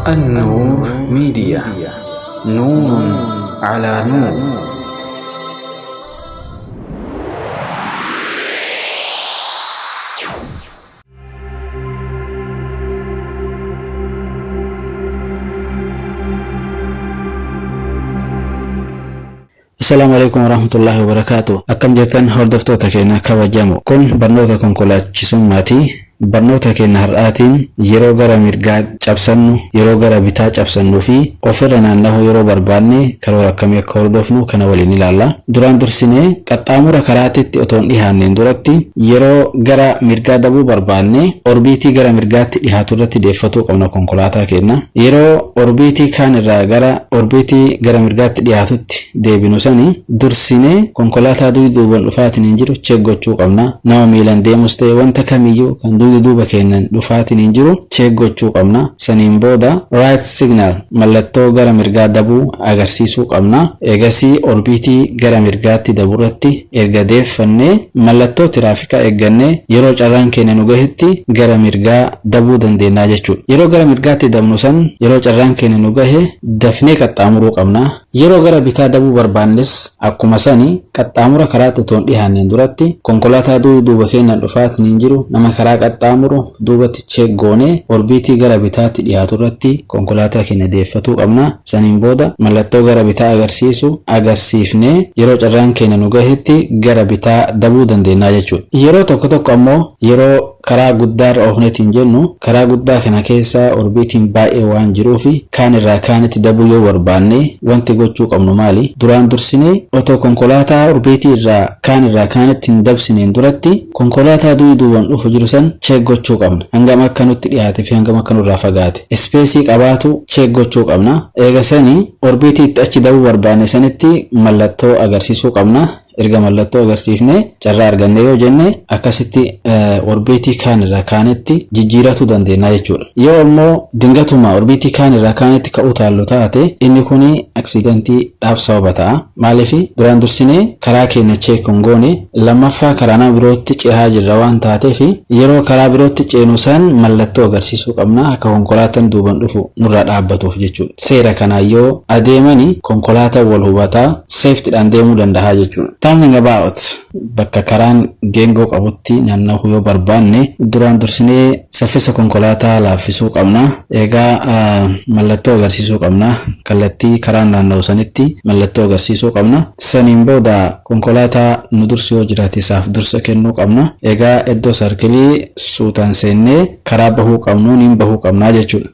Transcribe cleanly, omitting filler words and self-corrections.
النور ميديا، نور على نور. Assalaamu alaikum warahmatullahi wabarakaatu. Akkam jirtan, hordoftoota keenya kabajamoo? Kun barnoota konkolaachisummaati. Barnoota keenya har'aatiin yeroo gara mirgaa cabsannu, yeroo gara bitaa cabsannuu fi ofirra naanna'uu yeroo barbaanne karoora akkamii akka hordofnu kana waliin ilaalla. Duraan dursinee qaxxaamura karaatitti otoo hin dhihaanneen duratti yeroo gara mirgaa dabuu barbaanne orbiitii gara mirgaatti dhihaatu irratti deeffatuu qabna konkolaataa keenya. Yeroo orbiitii kaan irraa gara orbiitii gara mirgaatti dhihaatutti deebinu sani dursinee konkolaataa dugda duuban dhufaatiin hin jiru check gochuu qabna. Nama miilan deemus ta'e wanta kamiyyuu kan dugda duuba keenyan dhufaatiin hin jiru check gochuu qabna. Saniin booda right signal, mallattoo gara mirgaa dabuu agarsiisuu qabna. Eegasii orbiitii gara mirgaatti daburratti erga deeffannee, mallattoo tiraafikaa eeggannee, yeroo carraan keenya nu gahetti gara mirgaa dabuu dandeenya jechuudha. Yeroo gara mirgaatti dabnu san, yeroo carraan keenya nu gahe dafnee qaxxaamuruu qabna. Yeroo gara bitaa dabuu barbaannes akkuma sani qaxxaamura karaatti otoo hin dhihaanneen duratti konkolaataa dugda duuba keenyaan dhufaatiin hin jiru, nama karaa qaxxaamuru duubatti check goonee orbiitii gara bitaatti dhiyaatu irratti konkolaataa keenya deeffatuu qabna. Saniin booda mallattoo gara bitaa agarsiisu agarsiifnee yeroo carraan keenya nu gahetti gara bitaa dabuu dandeenya jechuudha. Yeroo tokko tokko ammoo yeroo karaa guddaarra oofneetiin jennu, karaa guddaa kana keessa orbiitiin baay'ee waan jiruufi kaan irraa kaanitti dabuu yoo barbaanne wanti gochuu qabnu maali? Duraan dursinee otoo konkolaataa orbiitii irraa kaan irraa kaanitti hin dabsineen duratti konkolaataa dugda duuban dhufu jiru san check gochuu qabna. Hangam akka nutti dhiyaate fi hangam akka nurraa fagaate. Space qabaatu check gochuu qabna. Eega sanii orbiitii itti achi dabuu barbaanne sanitti mallattoo agarsiisuu qabna. Erga mallattoo agarsiifne, carraa arganne yoo jenne, akkasitti orbiitii kaan irraa kaanitti jijjiirachuu dandeenya jechuudha. Yoo immoo dingatuma orbiitii kaan irraa kaanitti ka'uu taallu taate, inni kuni accidentiidhaaf sababa ta'a. Maaliif? Duraan dursinee karaa keenya check hin goone. Lammaffaa, karaa nama birootti cehaa jirra waan taateef, yeroo karaa birootti ceenu san mallattoo agarsiisuu qabna akka konkolaataan duuban dhufu nurraa dhaabbatuuf jechuudha. Seera kanaan yoo adeemani konkolaataan wal hubataa safetydhaan deemuu danda'a jechuudha. Turning about, bakka karaan geengoo qabutti naanna'uu yoo barbaanne, duraan dursinee saffisa konkolaataa laaffisuu qabna. Egaa mallattoo agarsiisuu qabna. Kallattii karaan naanna'u sanitti mallattoo agarsiisuu qabna. Saniin booda konkolaataa nu dursu yoo jiraate isaaf dursa kennuu qabna. Egaa iddoo circle suutaan seennee karaa bahuu qabnu niin bahuu qabna jechuudha.